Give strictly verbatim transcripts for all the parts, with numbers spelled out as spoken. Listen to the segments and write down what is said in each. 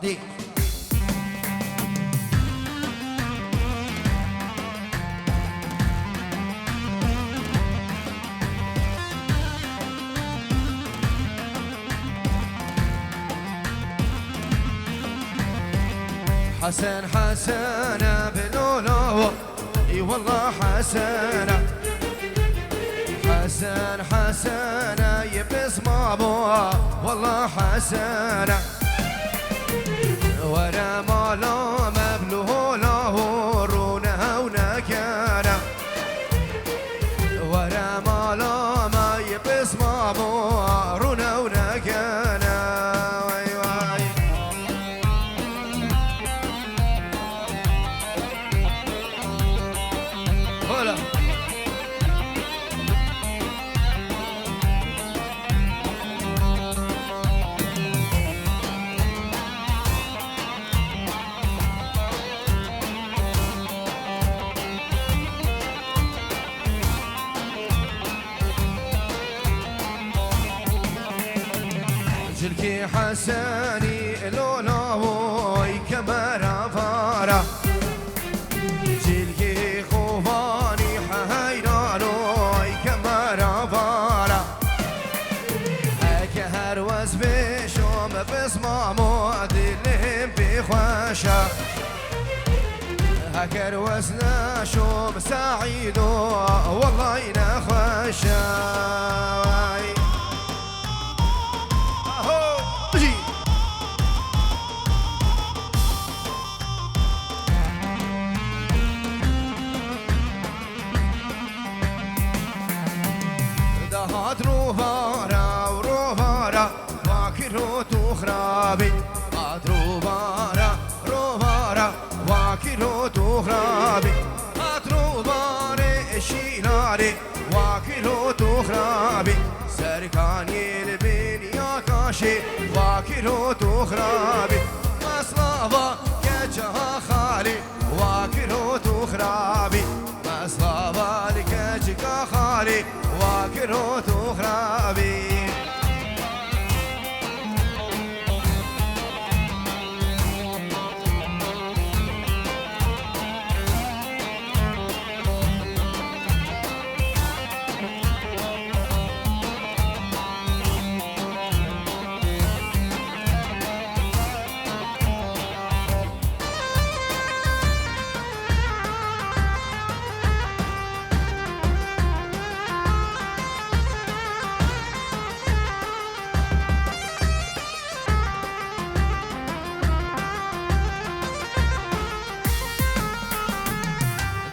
Dî. Hesen, Hesen, e, bi lolawa. Ey wallah Hesen, e. Hesen, Hesen, e, yê pismamo. Wallah Hesen, e. Were mala me bi lola ho rûne hew nekene. Were mala me yê pismamo rûne hew nekene. Wey wey. Hola. Cilkê Hesenî lola hoy kemera vara. Cilkê Xovanî heyran oy kemera vara. Heke her wez vêşom pismamo dilê min pê xweş e. Heker wez neşom Seîdo, wellay nexweş e. Aho, bijî. Dahat rovara û rovara, vakiro tu xirabî. Hat rovara rovara, vakiro tu xirabî. Hat rovarê şîlarê, vakiro tu xirabî. Serkaniyê li bin ya kaşê, vakiro tu xirabî. Meslava keçeha xalê, vakiro tu xirabî. Meslava li keçika xalê, vakiro tu xirabî.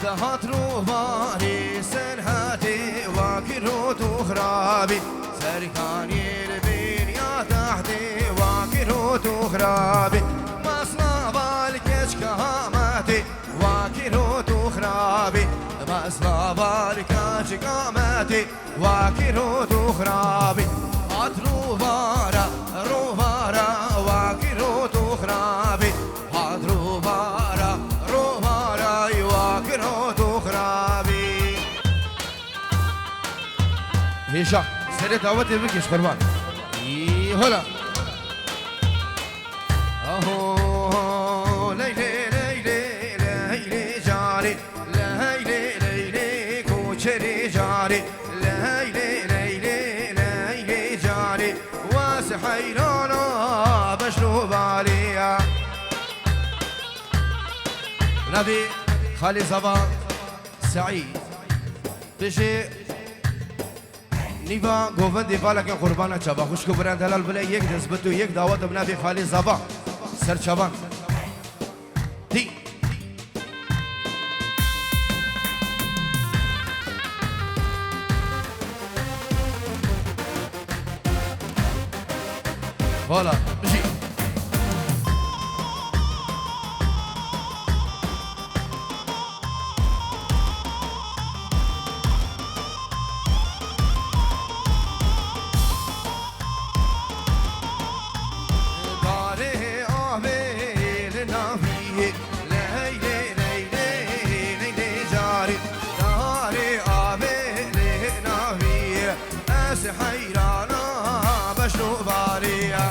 Dahat rovarê Serhatê, vakiro tu xirabî. Serkaniyê li bin ya tehtê, vakiro tu xirabî. Meslava li keçika Hametê, vakiro tu xirabî. Meslava li keçika Hametê, vakiro tu xirabî. Hat rovara rovara, vakiro tu xirabî. Hat rovara rovara, vakiro tu xirabî. Hêja, serê dawetê bikîş qurban. Î, hola. Aho, leylê, leylê, leylê carê, leylê, leylê koçerê carê, leylê, leylê, leylê carê, wes heyrana beşno balê ya. Navê Xalê Zava Seîd. Bêje. Nîva govendê valeke qurbana çava. Xwişk û birend helal bile yek dest bi tu yek dawet bi navê Xalê Zava. Ser çavan. Dî. Vala, bijî. Darê avê li navî, leylê, leylê, leylê carî. Darê avê li navî, ez heyrana beşno barê ya.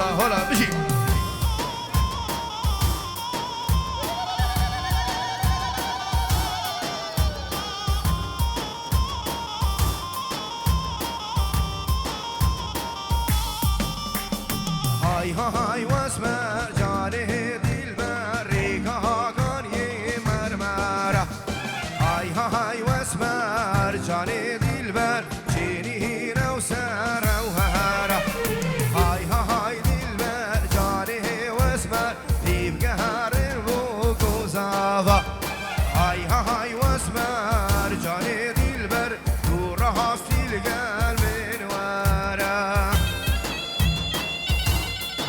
Hola, bijî. Hay hay wesmer canê dilber, rêka hakan yê mermera. Hay hay wesmer canê dilber, çênî hîne û ser ew hera. Hay hay dilber canê wesmer, dîv geherin bo gozava. Hay hay wesmer canê dilber, tu rehastî li gel min were.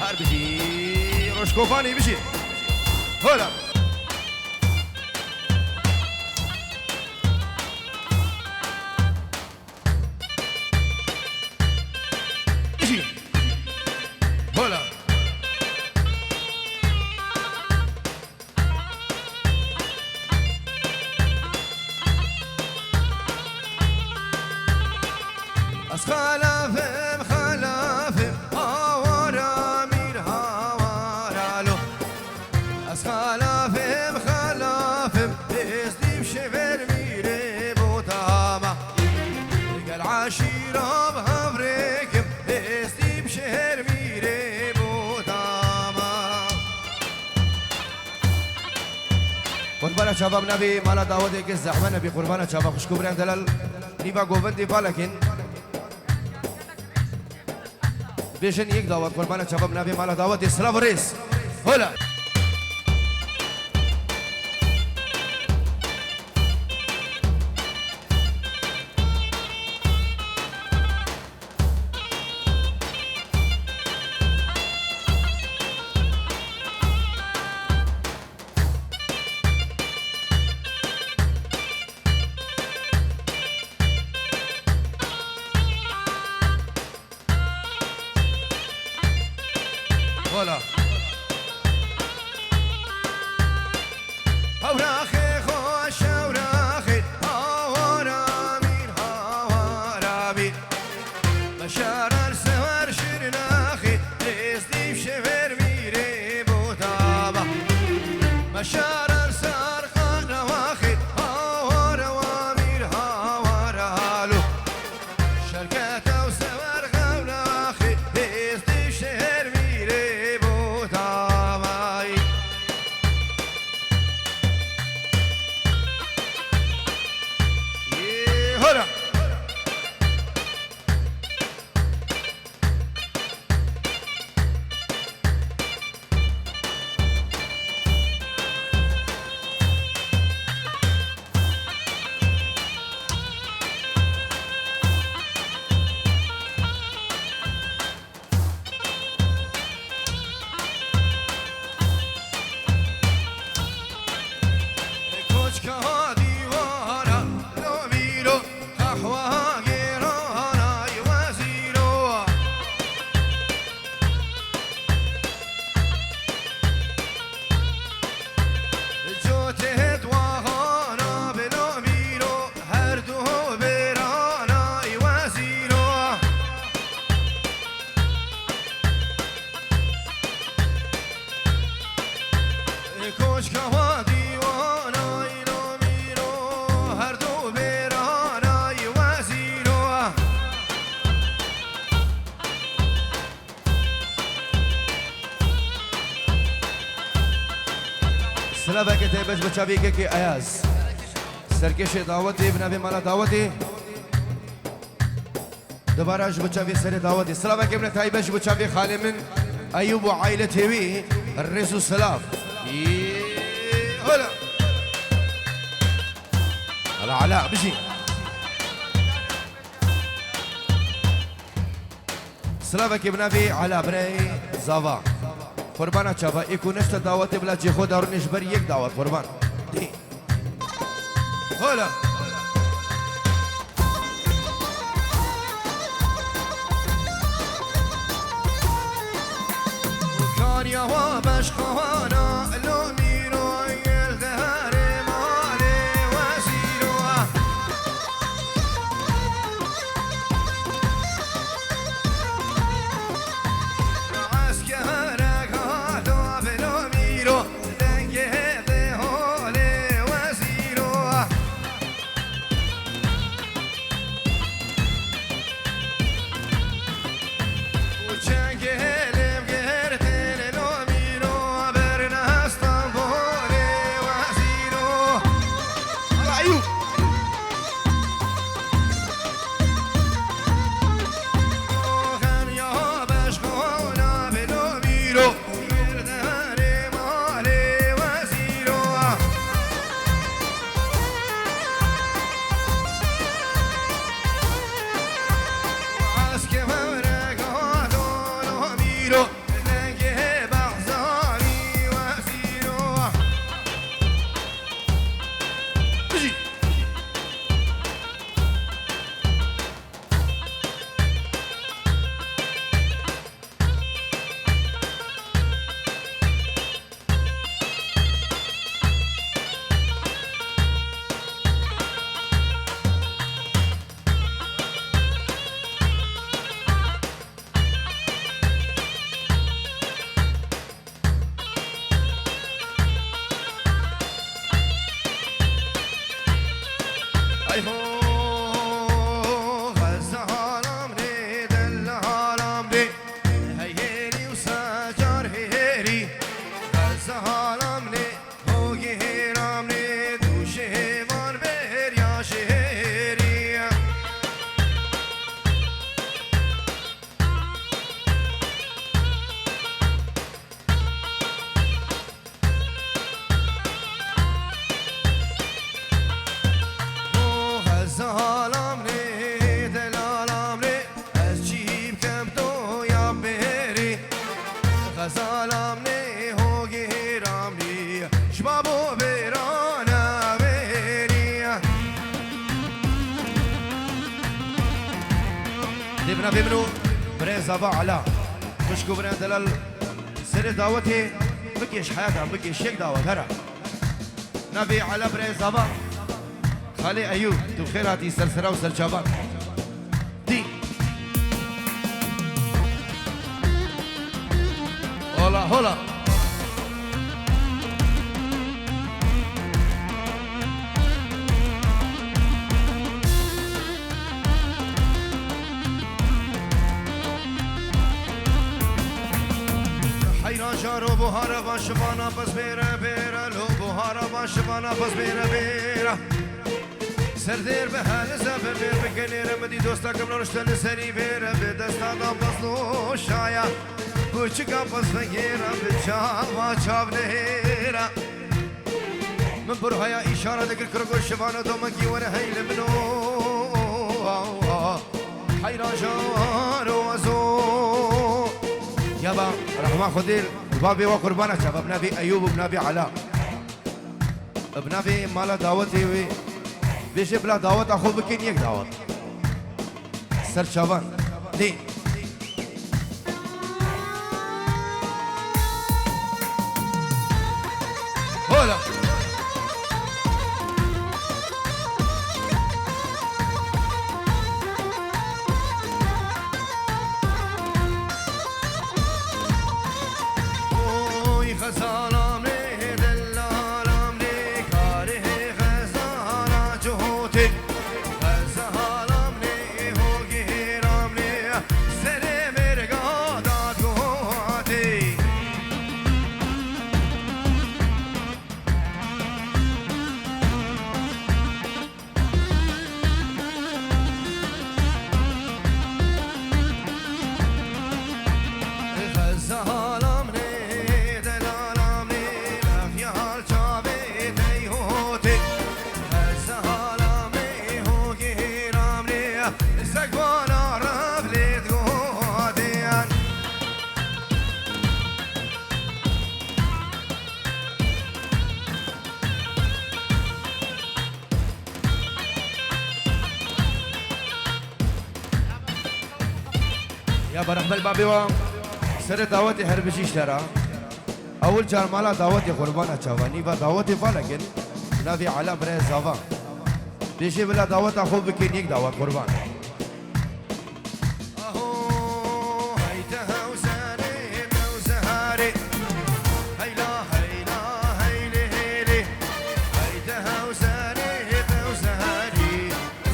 Her bijî, Rojkofanî bijî. Hola. Bijî. Hola. Ez xelafim, xelafim, hawara mîr, hawara lo. Ez xelafim, xelafim, hêzdîm şever mîrê botama. Gel eşîra bi hevrêkim, hêzdîm şeher mîrê botama. Qurbana çava bi navê mala dawetê ke zehme nebî, qurbana çava xwişk û birên delal, nîva govendê balekên. Bêjin yek dawet, qurbana çava bi navê mala dawetê, silav û rêz. Hola. Voilà. Hewraxê xweş, hewraxê, hawara mîr, hawara mîr. Meşarar sewer şirnaxê, dêstî şever mîrê botama. Meşarar sar qanawaxê, hawara wa mîr, hawara halo. Şerketa û sewer xewnaxê, hêz dî şeher mîrê botavayî. Yê hora. Koçka dîwara, lo mîro, qehwa gêrana, wezîro. Cotê dwaxana, bilo mîro, her du bêrana, wezîro. Koçka wa dîwana îlo mîro, her du bêrana wezîro. Silaveke taybet bi çavî kekê Ayaz. Serkêşê dawetê, bi navê mala dawetê. Dubara ji bo çavê serê dawetê. Silaveke min taybet ji bo çavê xalê min Eyûb û aîletê wî. Rêz û silav. Yî, hola. Ala, ala, bijî. Silavekê bi navê Ala birey Zava. Qurbana çava, ê ku neşte dawetê bila cê xwe darûnê ji ber yek dawet qurban. Dê. Hola. Kariya wa beşqawana, lo mîro yel deharê malê wezîro. Bi navê min û birê Zava Ela. Xwişk û birê delal serê dawetê bikêş heyata, bikêş yek dawet here. Navê Ela birê Zava. Xalê Eyûb, tu xêr hatî sersera û serçavan. Dî. Hola, hola. Heyran jaro buhara van şivana bes bêre bêre lo buhara van şivana bes bêre bêre. Serdêr bi helize bi bêr bi gelêre min dî dosta kim rişte li serî bêre bi desta da bes lo şaya. Kuçika bes vegêre bi çava çav nehêre. Min burhaya îşara dikir kirgo şivana domekî were hey li min o. Heyran jaro ez o. Ya ba rehma Xwedê li babê wa qurbana çava bi navê Eyûb û bi navê Ela. Bi navê mala dawetê wê bêje bila daweta xwe bikin yek dawet. Serçavan. Dê. Hola. Oy xezalam nê, delalam nê, karê xezala cihotê. Xezalam nê, hogêram nê, serê mêrga dadgotê. Ya berehmel babê wa. Serê dawetê her bijî ji te re. Ewil car mala dawetê qurbana çava. Nîva dawetê valekin. Navê Ela birê Zava. Bêjê bila daweta xwe bikin yek dawet qurban. Aho, hey te hewzerê, hewzerê. Heyla, heyla, heylê, heylê. Hey te hewzerê, hewzerê.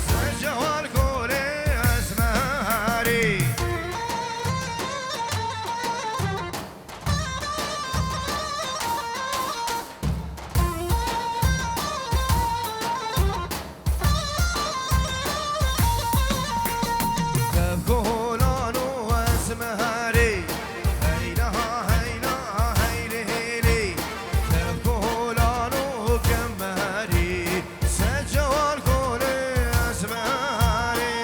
Secewal kolê esmerî. Kevkolan û esmerî. Heyla, heyla, heylê, heylê. Kevkolan û kemerî. Secewal kolê esmerî.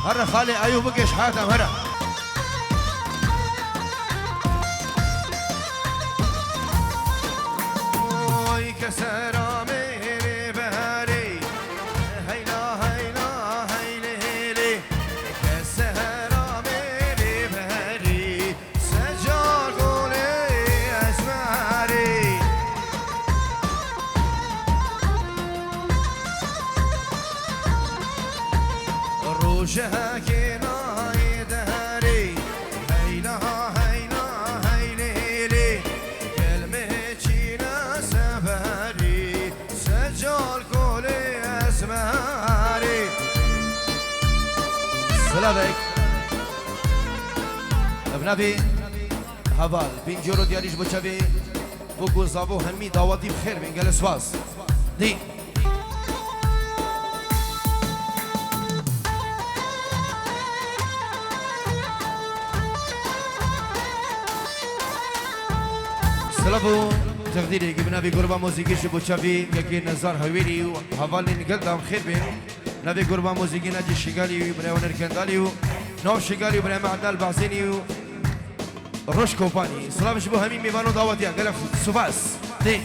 Here xalê Eyûb bikêş heyata here. Oy kesera mêrê beherî. Heyla, heyla, heylê, heylê. Kesera mêrê beherî. Seca golê esmerî. Rojekê nayê deherî. Heyla, heyla, heylê, heylê. Gelmê çîne severî. Secal kolê esmerî. Silavek. Ev navê heval Bîncoro diyarî ji bo çavê bo ku zavo hemî dawetî bi xêr bên gele spas. Dî. Silav û teqdîrê ki bi navê Gruba Muzîkî ji bo çavî yekê Nezar Hewêrî û hevalên gel dam xêr bên. Navê Gruba Muzîkî Nacî Şigalî û Birê Wener Kendalî û Nav Şigalî û Birê Mehdal Bahzênî û Roş Kopanî. Silav ji bo hemî mêvan û dawetiyan. Gelek spas. Dê.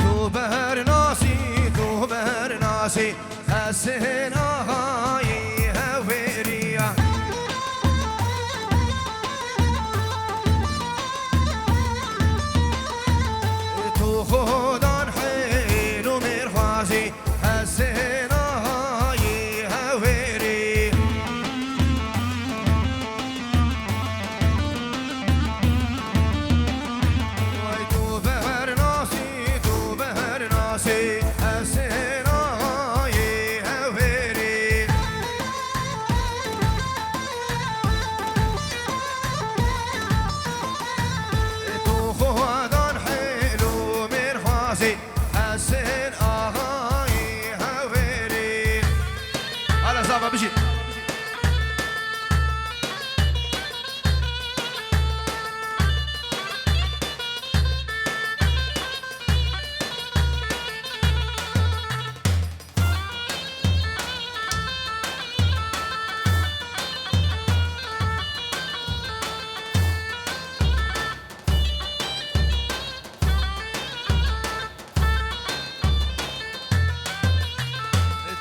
Tu behernasî, tu behernasî, Hesên ahayî Hewêrî ya. Tu xudan hêl û mêrxwazî, Hesên ahayî Hewêrî. Way tu behernasî, tu behernasî, Hesên ahayî Hewêrî. Tu xudan hêl û mêrxwazî, Hesên ahayî Hewêrî. Hala zava bijî.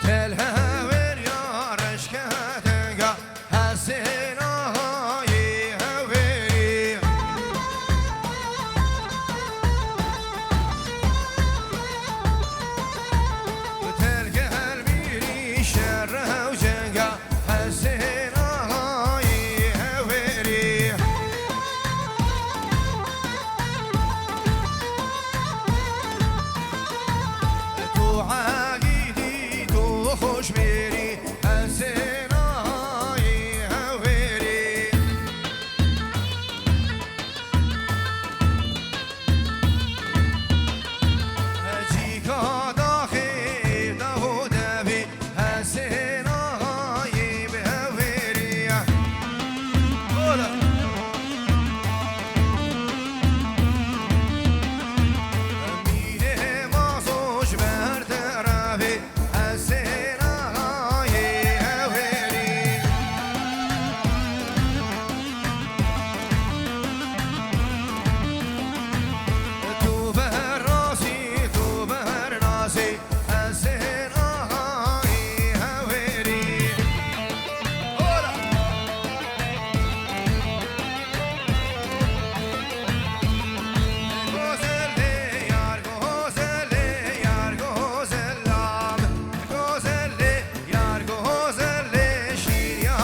Tel Hewêrî ya reşke denga Hesên ahayî Hewêrî. Tel gel mîrî şerre û cenga Hesên ahayî Hewêrî. Tu egîdî, tu xweş mêrî, Hesên ahayî Hewêrî. Cîka daxê dev û devî, Hesên ahayî bi Hewêrî. Ola. Mîrê Mazo ji ber te revê, Hesên ahayî Hewêrî. Tu behernasî, tu behernasî, Hesên ahayî Hewêrî. Ola! Gozelê yar, gozelê yar, gozela min. Gozelê yar, gozelê şîrî ya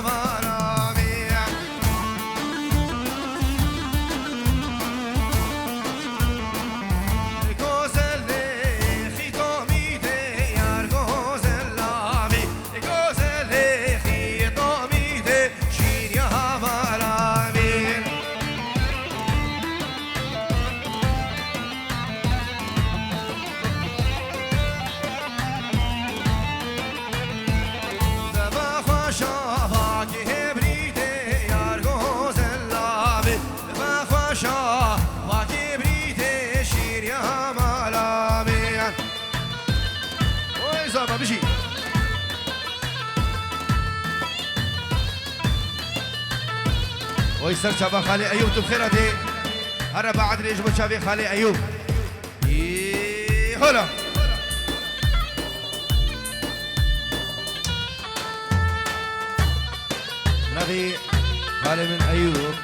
mala min. Gozelê xîtomî tê yar, gozelê xîtomî tê şîrî ya mala min. Dema xweşa vakê brî tê yar, gozelê min. Dema xweşa vakê brî tê şîrî ya mala min. Oy zava bijî. Oy ser çava Xalê Eyûb, tu bi xêr hatî. Here Baadrê ji bo çavê Xalê Eyûb. Î, hola. Navê Xalê min Eyûb.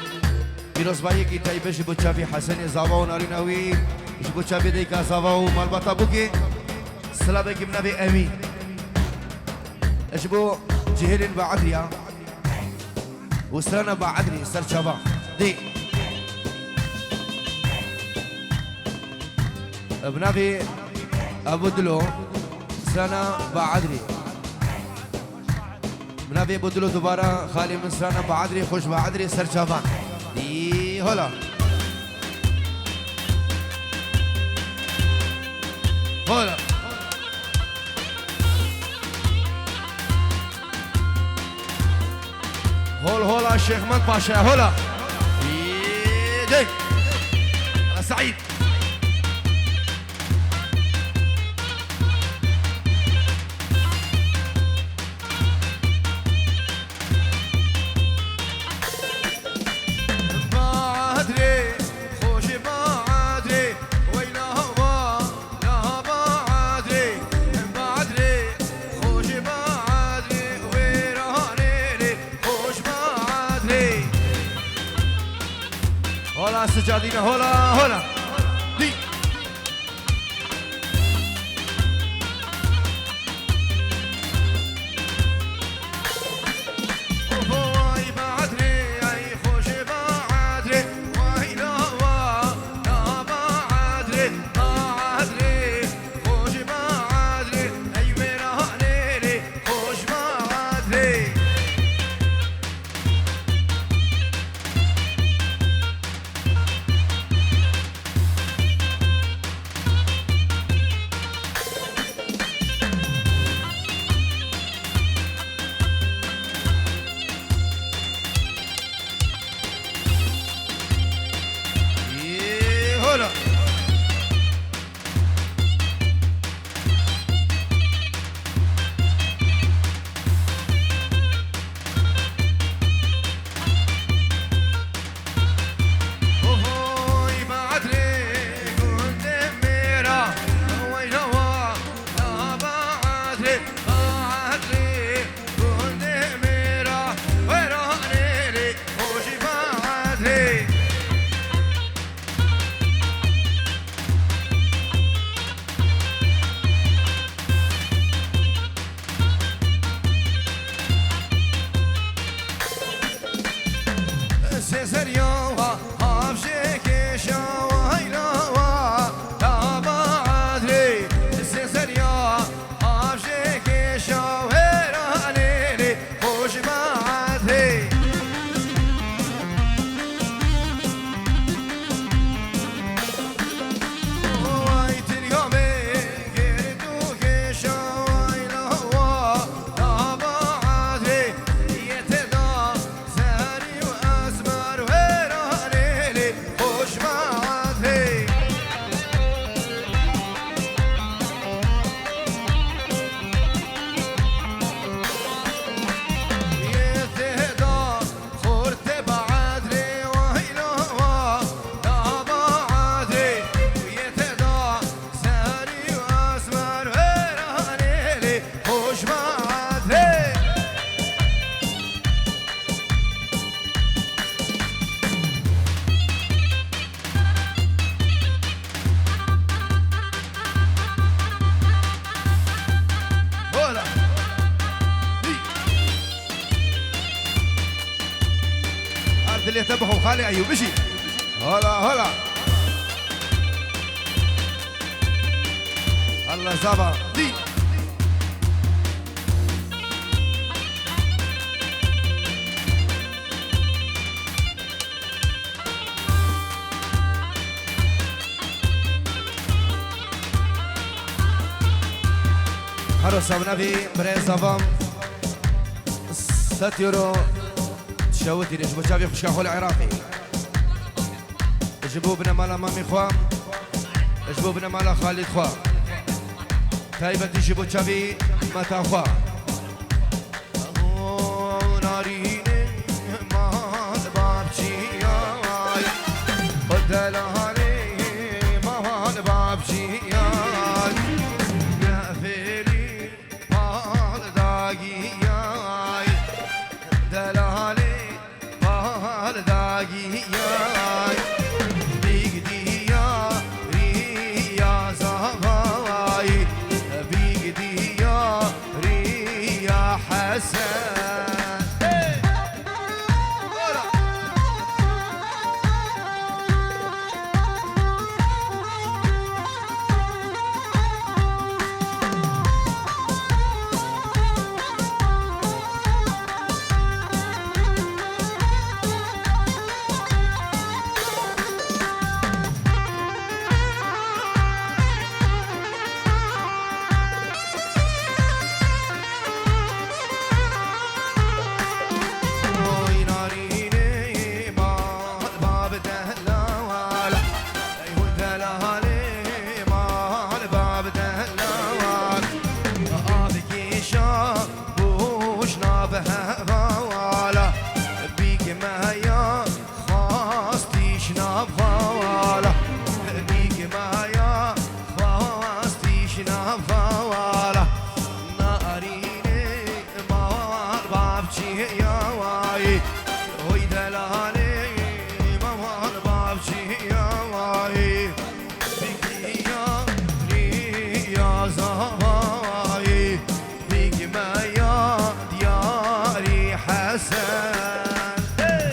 Pîrozbayiyekî taybet ji bo çavê Hesenê zava û narîna wî, ji bo çavê dayika zava û malbata bûkê. Silavekî min navê Emîn. Ji bo cihêlên Baadriya û strana Baadrî ser çava. Dê. Bi navê Ebu Dilo, strana Baadrî. Bi navê Ebu Dilo dubara xalê min strana Baadrî, xweş Baadrî ser çavan. Dî hola. Hola. Hol hola Şêxmend Paşa, hola. Îdê. Ala Seîd. Badrê, xweş badrê, weyla wa, la badrê, badrê, xweş badrê, wêranê lê, xweş badrê. Hola sicadîne, hola, hola. Dî. Hola. Hola. Hî. Her dilê te bixwe xalê Eyûb, bijî. Hola, hola. Allah zava. Hî. Hero Sewnevi, birêz zavam, sed euro şewitî ji bo çavê xwişka xwe li Iraqê. Ji bo binemala mamê xwe, ji bo binemala Xalîd xwe. Taybetî ji bo çavê meta xwe. Sen. Hey!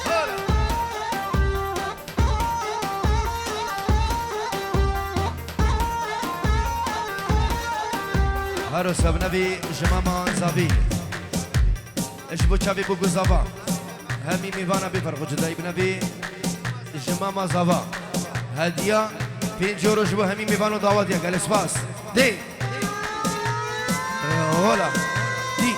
Hola! Haro sebnevî ji mama zavî. Ji bo çavê bû ku zava. Hemî mêvana bê ferq û cudayî binevî. Ji mama zava. Hediya pênc euro ji bo hemî mêvan û dawatiya. Gelek spas. Dê. Hola. Dî.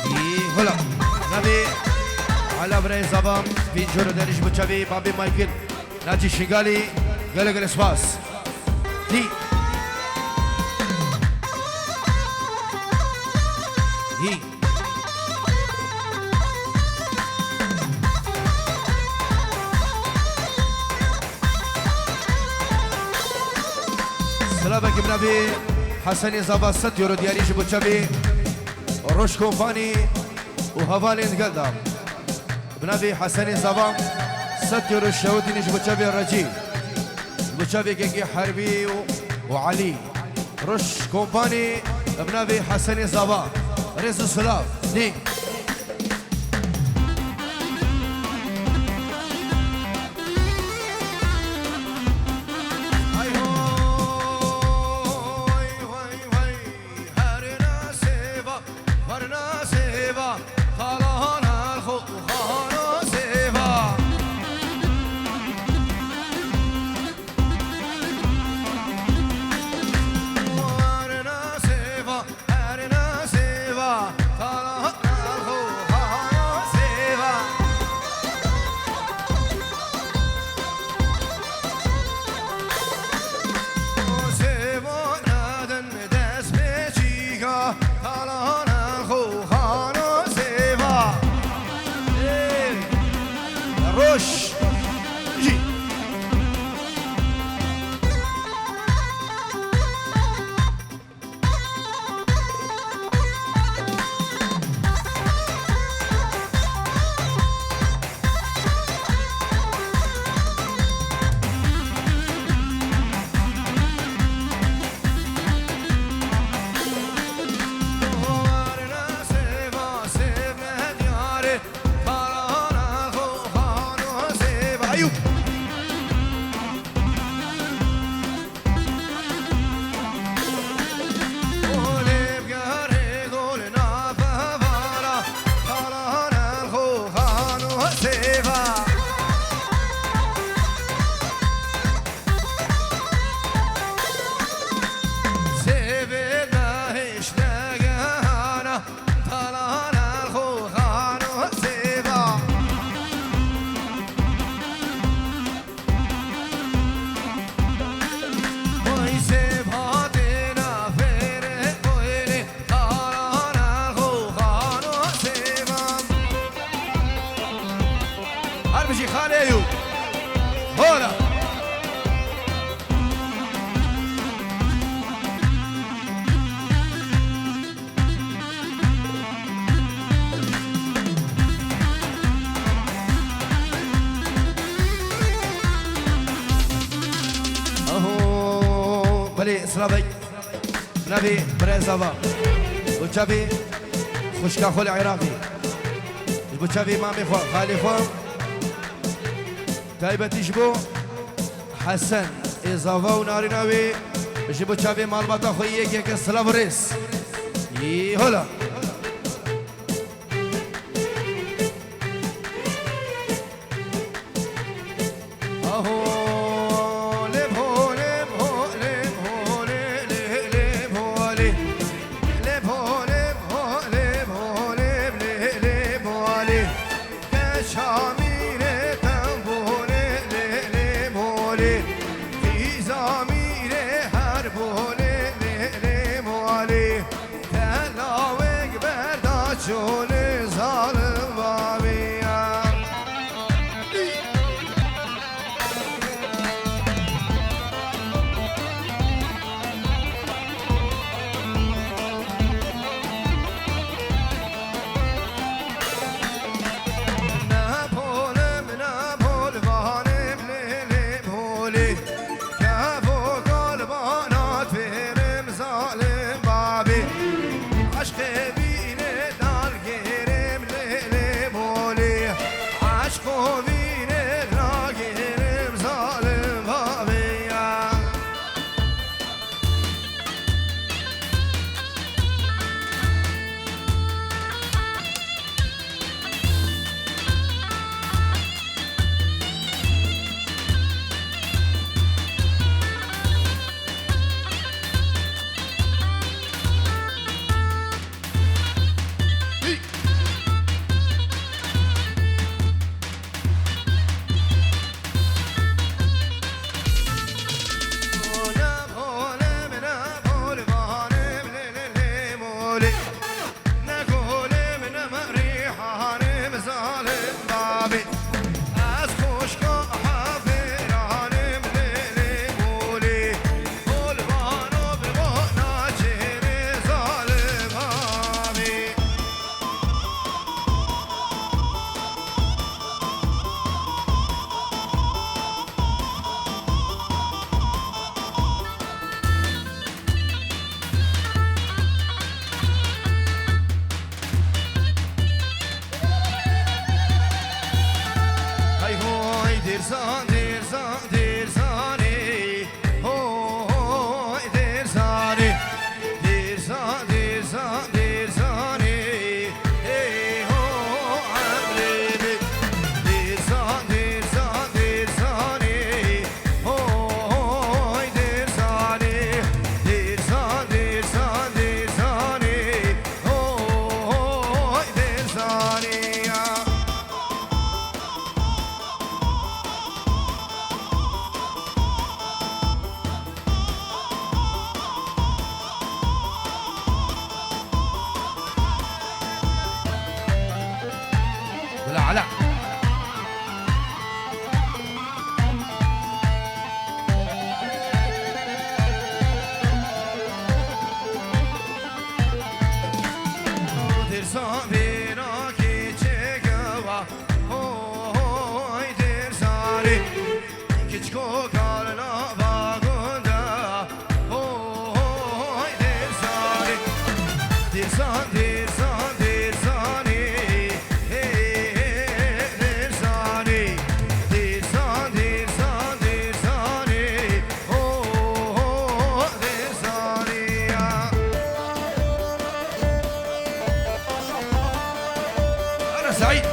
Î, hola. Navê Ala birayê zava, pênc euro derî ji bo çavê babê Michael. Nacî Şingalî, gelek gelek spas. Hî. Hî. Silavekî binavê Hesenê Zava sed euro diyarî ji bo çavê Roş Kompanî û hevalên digel da. Binavê Hesenê Zava sed euro şewitînî ji bo çavê Recî. Ji bo çavê Kekê Herbî û, û Elî. Roş Kompanî, binavê Hesenê Zava. Rêz û silav. Nî. Ay hoy, hoy, hoy, herna sêva, herna sêva, xalana xo, xano sêva. Herna sêva, herna sêva, xalana xo, xano sêva. Sêva nadin dest pê çîka, xalana xo, xano sêva. Ê, roş. Jî. Eyûp. Her bijî Xalê Eyûb. Hora. Aho, belê, silavek. Navê birêz ava. Bo çavê xwişka xwe li Iraqê. Ji bo çavê mamê xwe, xalê xwe. Taybetî ji bo Hesen ê zava û narîna wê, ji bo çavê malbata xwe yek yeke silav û rêz. Yî hola. Aho, lê bo, lê bo, lê, lê, lê, lê bo, lê. Lê bo, lê bo, lê bo, lê, lê bo, lê. Keç Amîrê tembûrê lê lê molê, Xîza mîrê her bolê lê lê molê, telawek berda çolê zalim bavê ya. Ne polim, ne polvanim, lê lê polê. Kevo kalbana têrim zalim babê. Aşkê vînê dalgêrim lê lê molê. Aşko vînê dalgêrim zalim babê ya. Hey hoy Dêrzan, Dêrzan, Dêrzanê. Hoy Dêrzanê. Dêrzan, Dêrzan, Dêrzanê. Hey ho emrê min. Dêrzan, Dêrzan, Dêrzanê. Hoy Dêrzanê. Dêrzan, Dêrzan, Dêrzanê. Hoy Dêrzanê ya. Wela Ela. Dêrzan bêra keçeke wa, hoy Dêrzanê. Keçiko kalna va gunda, hoy Dêrzanê. Dêrzan, Dêrzan, Dêrzanê. Hey, hey, hey, Dêrzanê. Dêrzan, Dêrzan, Dêrzanê. Ho, ho, ho, Dêrzanê ya. Ana Seîd.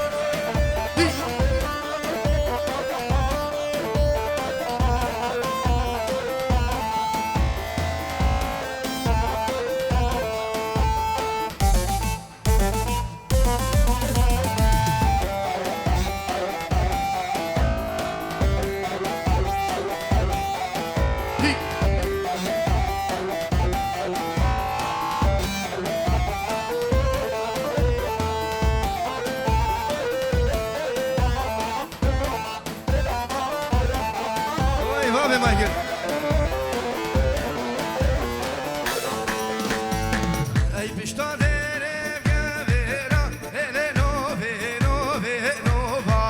Vay, vay be Michael. Ey pişta derê gevêra, lê lê no vê, no vê, no va.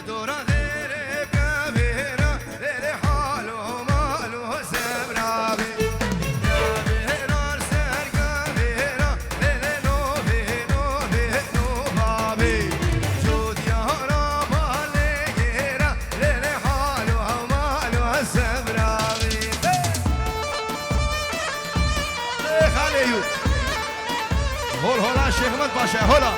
Dora derê gevêra, lê lê halo malo sevra bê. Gevêra ser gevêra, lê lê no vê, no vê, no va bê. Jû diyara balê gêra, lê lê halo malo sevra bê. Ê Xalê Yû. Hol hola Şêxmed Paşa, hola.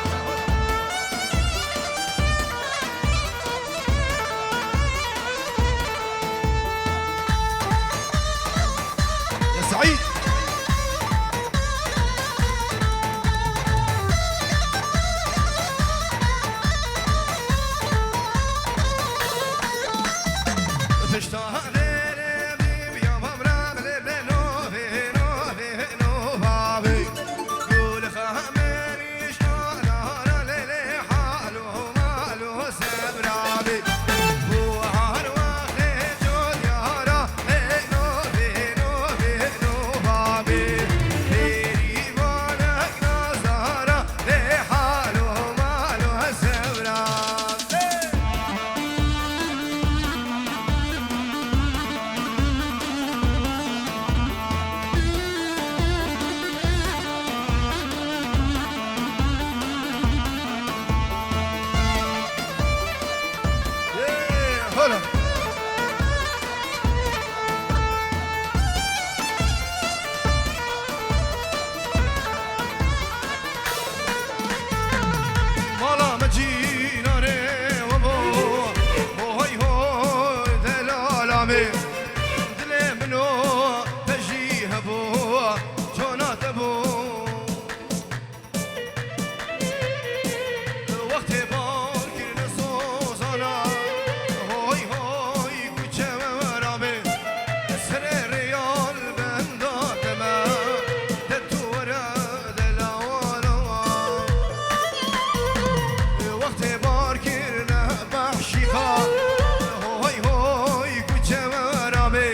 Ya Seîd. Mala me cînanê we bû, hoy hoy delala me. Dilê min û te jî hebû, cona te bû. Wextê bar kirine zozana, hoy hoy kuçe we wera me. Serê rêya li benda te me, de tu were de lawa lawa. Wextê bar kirine behşîxa, hoy hoy kuçe we wera me.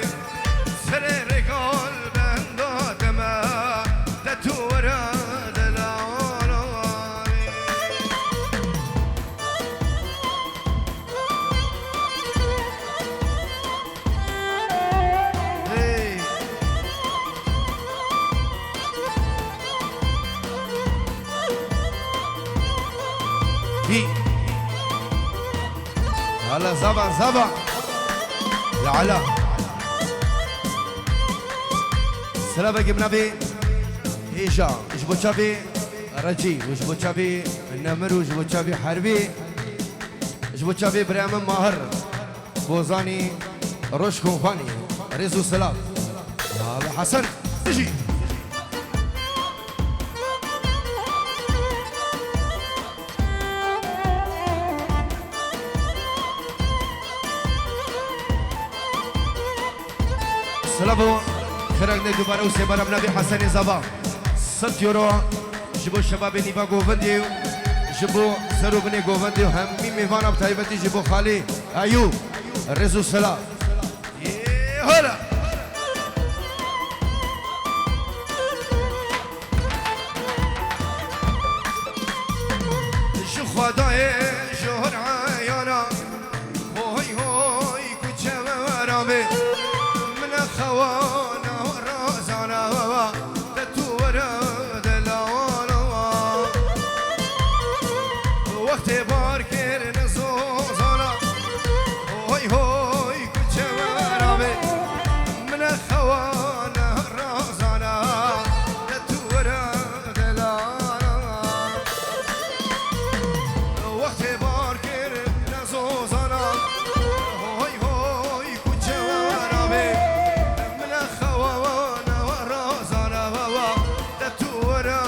Serê rêka li benda te me, de tu were de lawa lawa. Hey. Hî. Hala zava, zava. La ala. Silavekî min a vê hêja, ji bo çavê Recî û ji bo çavê Nemir û ji bo çavê Herbî, ji bo çavê birayê min Mahir. Bozanî, Roj Kompanî, rêz û silav. Abi Hesen, dijî. Silavo, xirek ne dubare û sêbara min a vê Hesenê Zava. Sed euro ji bo şebabê Nîva Govindê û ji bo ser û binê Govindê û hemî mêvana bi taybetî ji bo xalê Eyûb. Rêz û silav. Yê hola. Ji Xwedayê ji hur eyana, hoy hoy kuçe we wera me. Min e xewana razana we wa, de tu were de lawa lawa. Wextê bar kirine zozana, hoy hoy kuçe we wera me. Min e xewana razana, de tu were de lawa lawa. Wextê bar kir ne zozana, hoy hoy kuçe we wera me. Min e xewana razana we wa, de tu were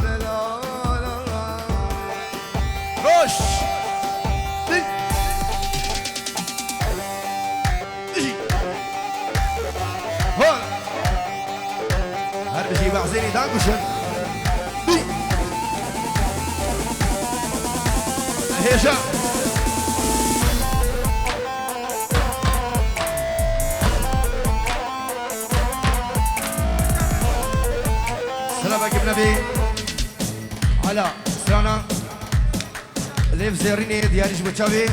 de lawa lawa. Roj. Hol. Her bijî behzênî dan kuşin. Hêja. Silavekî binevî. Ala, strana. Lêv zêrînê diyarî ji bo çavê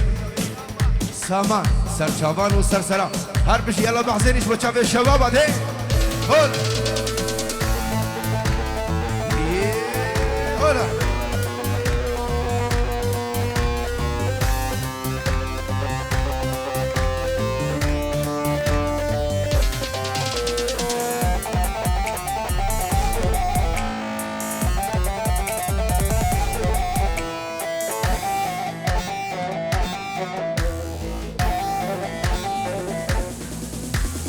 Saman, serçavan û serseran. Her bijî yala behzênî ji bo çavê şebaba de. Hol. Hola.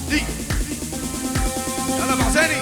Dî. Yala Bazenî.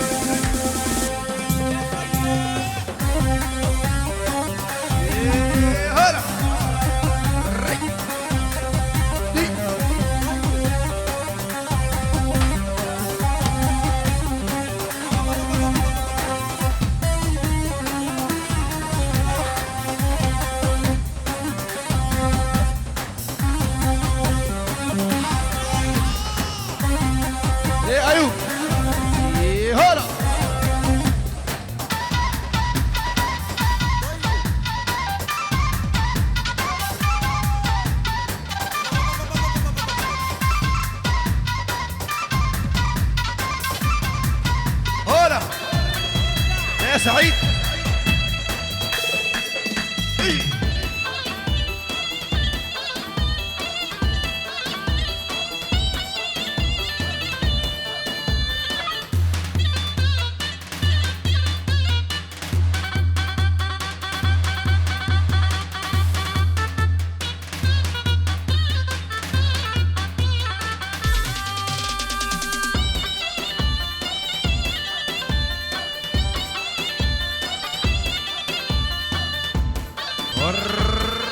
Seîd.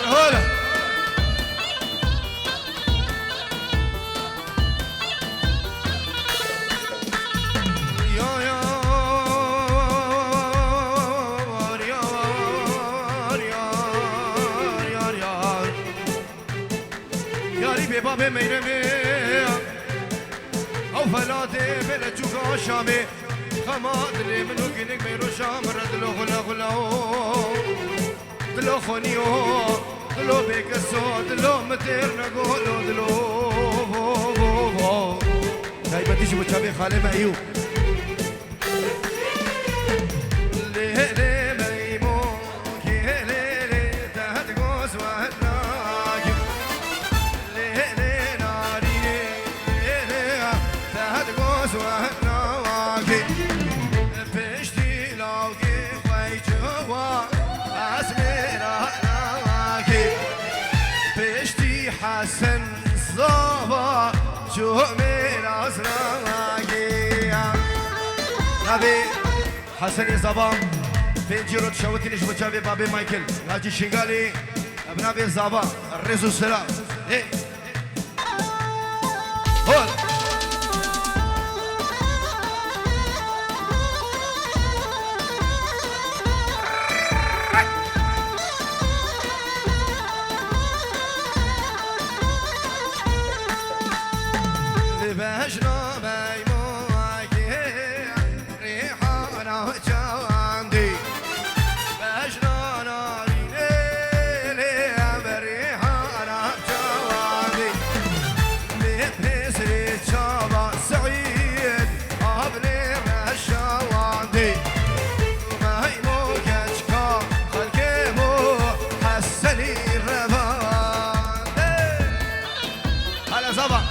Hola. Yarî bê babê meyremê. Ew felatê bê leçûka Şamê. Xema dilê min û gînik meyroşa min re dilo xula xula o. Dilo xonî o, dilo bêkes o, dilo min têr negolo dilo. Taybetî ji bo çavê xalê me Eyûb. Lê lê meymo, kê lê lê, te digot we nakî. Lê lê narînê, lê lê, te digot we nakî. Piştî lawkê xwey çawa, ez mêra nakî. Piştî Hesen Zava, ço mêra nakî. Navê Hesenê Zava, pêncî rot şewitîne ji bo çavê babê Michael. Nacî Şingalê, bi navê Zava, rêz û silav. Ê. Hol. Bejna meymakê. Rîhana çawandî, bejna narînê lê em rîhana çawandî. Lê pêsrê çava Seîd, avlê reşawandî. Meymo keçka xelkê bo Hesenî revandê. Hala zava.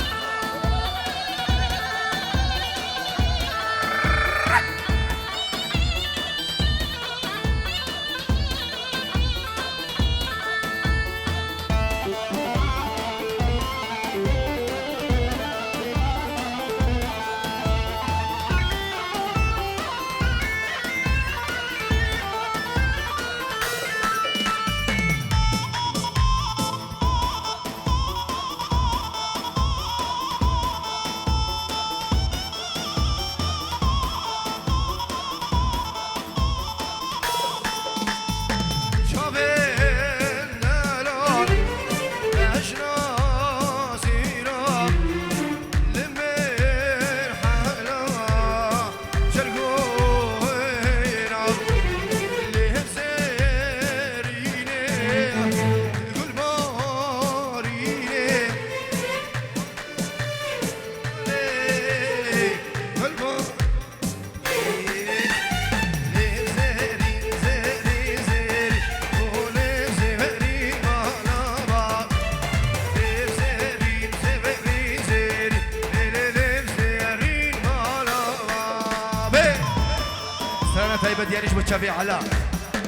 Strana taybet yarîş bo çavê Ela.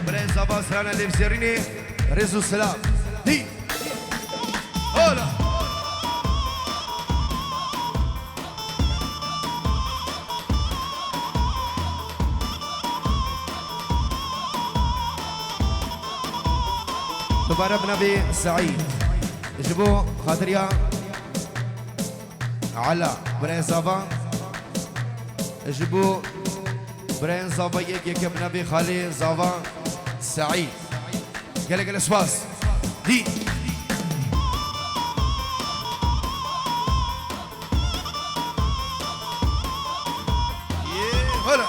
Birayê Zava strana lêvzêrînê, rêz û silav. Dî. Hola. Dubare bi navê Seîd. Ji bo xatiriya Ela, birayê Zava. Ji bo birayên Zava yek yeke bi navê xalê Zava Seîd. Gelek gelek spas. Dî. Yê, hola.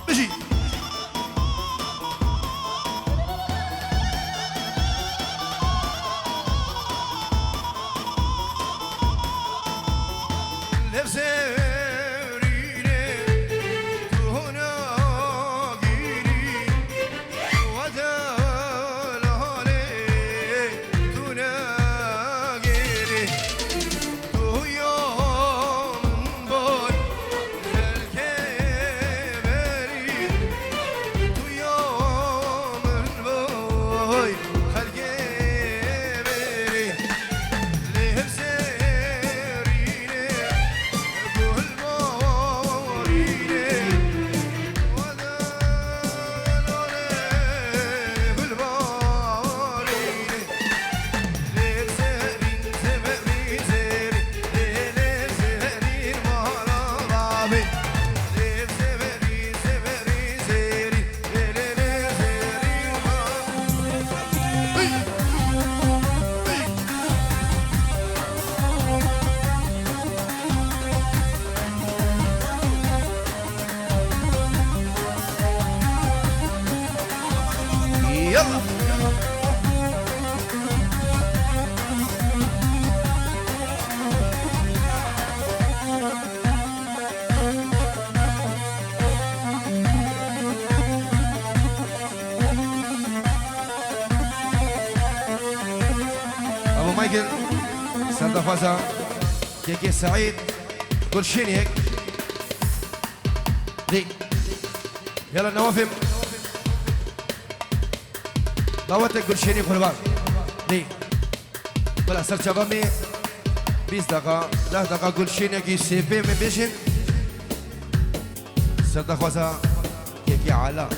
Bijî. Serdaxwaza Kekê Seîd, Gulşêniyek. Dî. Yala Newafê. Dawetek Gulşênî qurban. Dî. Bila ser çava me bîst deqa, deh deqa Gulşênekî sêpê me bêjin. Serdaxwaza Kekê Ala.